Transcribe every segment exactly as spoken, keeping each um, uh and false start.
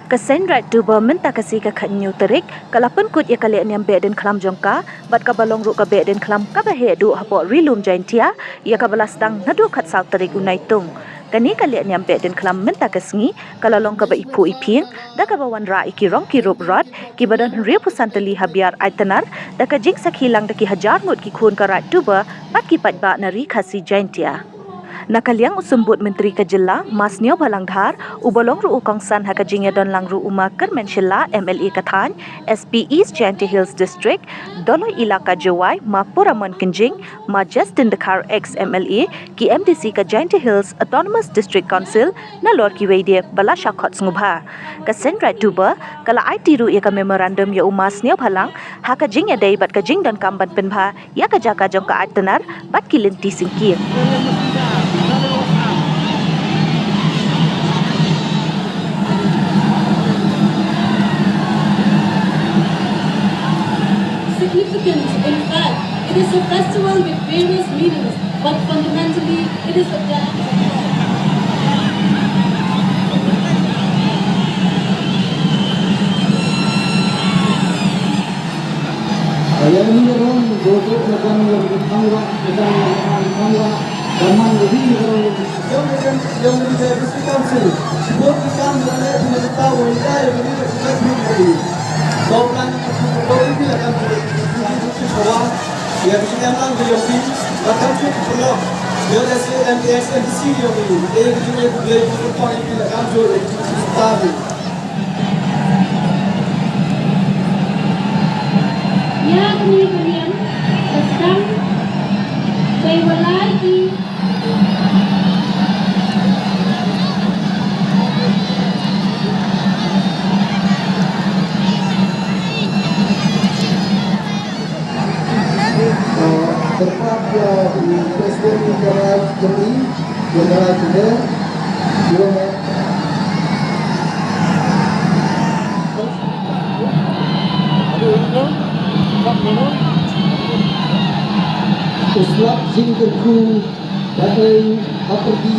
Ka Seiñ Raid Tuber mynta ka sngi ka khathynñiew tarik ka la pynkut ïa ka lehniam Behdeiñkhlam jong ka bad kaba long ruh ka Behdeiñkhlam kaba heh duh hapoh Ri Lum Jaintia, ïa kaba la sdang naduh khatsaw tarik u Naitung. Kane ka lehniam Behdeiñkhlam mynta ka sngi ka la long kaba iphuh iphieng da kaba wanrah ïa ki rong ki rup rot kiba don hynriewphew san tylli ha Biar Aitnar, da ka jingsakhi lang da ki hajar ngut ki khun ka Raid Tuber bad ki paidbah na Ri Khasi Jaintia. Na ka liang u Symbud Myntri ka jylla, Ma Sniawbhalang Dhar, uba long ruh u kongsan ha ka jingïadon lang ruh u Ma Kyrmen Shylla, M L A ka thaiñ, S P East Jaintia Hills District, Doloi Elaka Jowai, Ma Puramon Kynjing, Ma Justin Dkhar, ex M L A, ki M D C ka Jaintia Hills Autonomous District Council, nalor kiwei de ba la shah khot sngewbha. Ka Seiñ Raid Tuber ka la aiti ruh ïa ka memorandum ïa u Ma Sniawbhalang ha ka jingïadei bad ka jingdonkam ban pynbha ïa ka jaka jong ka Aitnar bad ki lynti syngkien. Significance. In fact, it is a festival with various meanings, but fundamentally, it is a dance. Ïa kane ka rong, dohkha na ka rong, ïa ka rong, ïa ka rong, ïa ka rong, ïa ka rong. Ïa ka rong, ïa ka rong, ïa ka rong. Ïa ka rong, ïa ka rong, ïa ka rong. Ïa ka rong, ïa ka rong, ïa ka rong. Ïa kane ka liang ka sdang bei walai ki. Kyrpad ïa u President jong ka Raid Jong i, jong ka Raid Jong i, jong i. U slap jingkyrkhu ba ei ha pyrdi.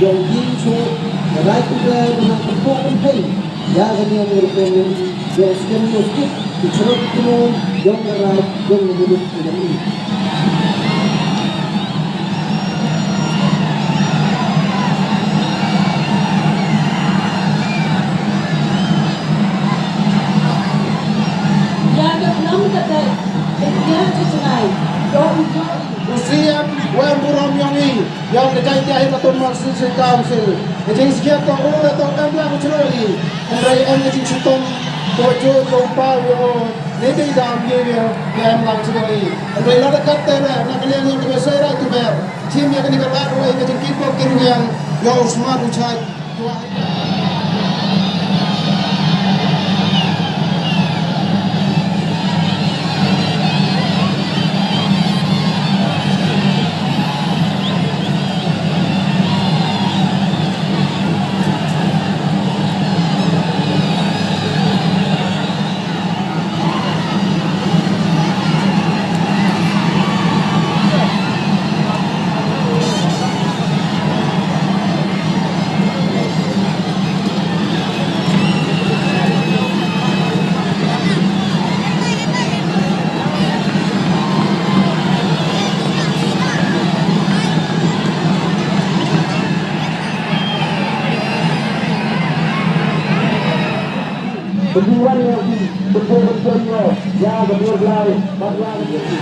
Jong i shu rai tu rai tu na tu tu tu. Ïa ka niam rukom jong skem no skit, ki chnong ki chnong, jong ka raid, jong ka muduk ka jong i. Ïa ka nam ka dei, ïa ka jngai, jong i jong i. U Siem, u em burom jong i. Ïa ka Jaintia Hills Autonomous District Council. Ka jingsngewthuh ruh ka tang em lang shuh ïa i. Hynrei em ka jingshitom kaba jur ïa u pa ïa u. Ngi dei dam ïa i ïa em lang shuh ïa i. Hynrei la da katta ruh na ka liang ïa ka Seiñ Raid Tuber. Shim ïa kane ka lad ruh ïa ka jingkitbok kitrwiang ïa u smat u shait. Pynduwan ïa u, pynduwan ïa u, ïa ka Blei, bad ïa ka Blei.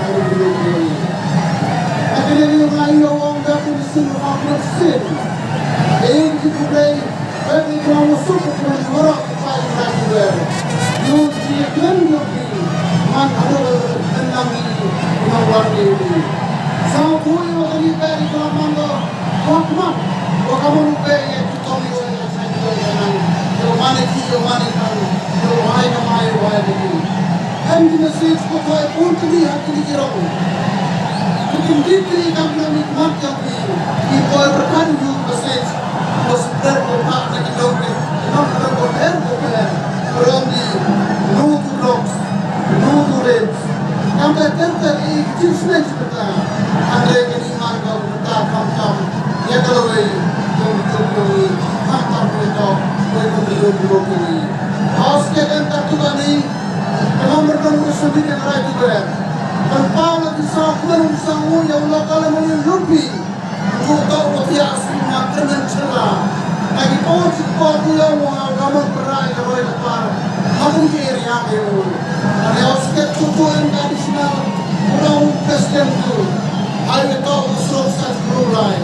ha u dum dum. Hynrei ngi ong ïa u ong da u sien ha u sien. Ïa ki Khublei, ba ki khlem suk ki khlem waroh ki pai ki rai ki wer. Ïa u jingkhlem jong ki man haduh nang ngi nang wan ngi. Sa u khuid ïa u kani ka ri ka la man da wa kman wa ka mon u bei ïa ki tong ïa u ïa ka chai ïa u ïa ka nang. Ïa u mane ki ïa u mane kan ïa u hai ka mai ïa u hai ka ki. Em ki message ko thoi bun kani ha kini ki rong. Ki kim dip kini kam kini ki mat jong ki. Ki poi pyrkhat ïa u message. Ko spread ko phah na ki dong ki. Ki nong ki dong ko pher ko pher. Rong ki. No to drugs. No to rape. Kam ter ter ter i ki jingshnen jingpyrta. Hynrei kini man ka u pyrta khamtam ïa ka lawei jong u tuk jong i khamtam ïa ka wei ka u tuk jong i. Hos ke kan ka tu kani. Ka lam ber kan u sambit ïa ka rai tu ber. Kan pau la ki sa kuan u sa ngu ïa u la ka la mani lumpi. Ngu ka u thiah sima kyrmen chela. Na ki por chi por ku ïa u ha u ka mon prai ka roi ka par. Ha kum ki area ka ïa u. Area u sket tu tu em ka additional. Ku la u president tu. Ai me to u srok sa tu lai.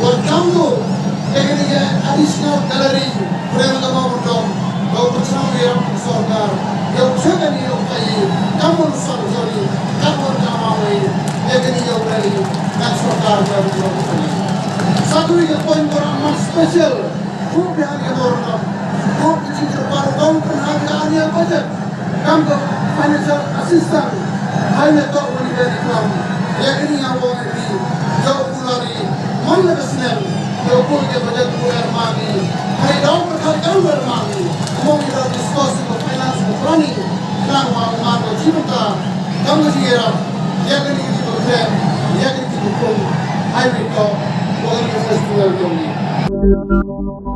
Wa kam tu. Ke ni additional gallery. Ku rem ka ma u dom. Ba u pynshong ïa u sorkar. Ïa u chek ni u kai. Kam u song joni. Kam u ka ma u. Ïa kini ïa u rem. Kan sorkar ba u dom. Sa tu ïa point ko ra man special. Ku pi ha ni ka dor dom. Ku pi chi ka par dom pyn ha ni ka budget. Kam ka financial assistance. Hai ne to u ni ka ni kam. Ïa kini ïa u ni. Ïa u la ni. Man la ka snem. Ïa u ka budget u er ma ni. Hai dau ka khai kam er ma ni. Mo ni da discuss ko finance ko planning. Nang wa ma ko chi ka. Kam ka chi ra. Ïa kini ki ko kre. Ïa kini ki ko. Hai ni to. Ko ni festival ko ni.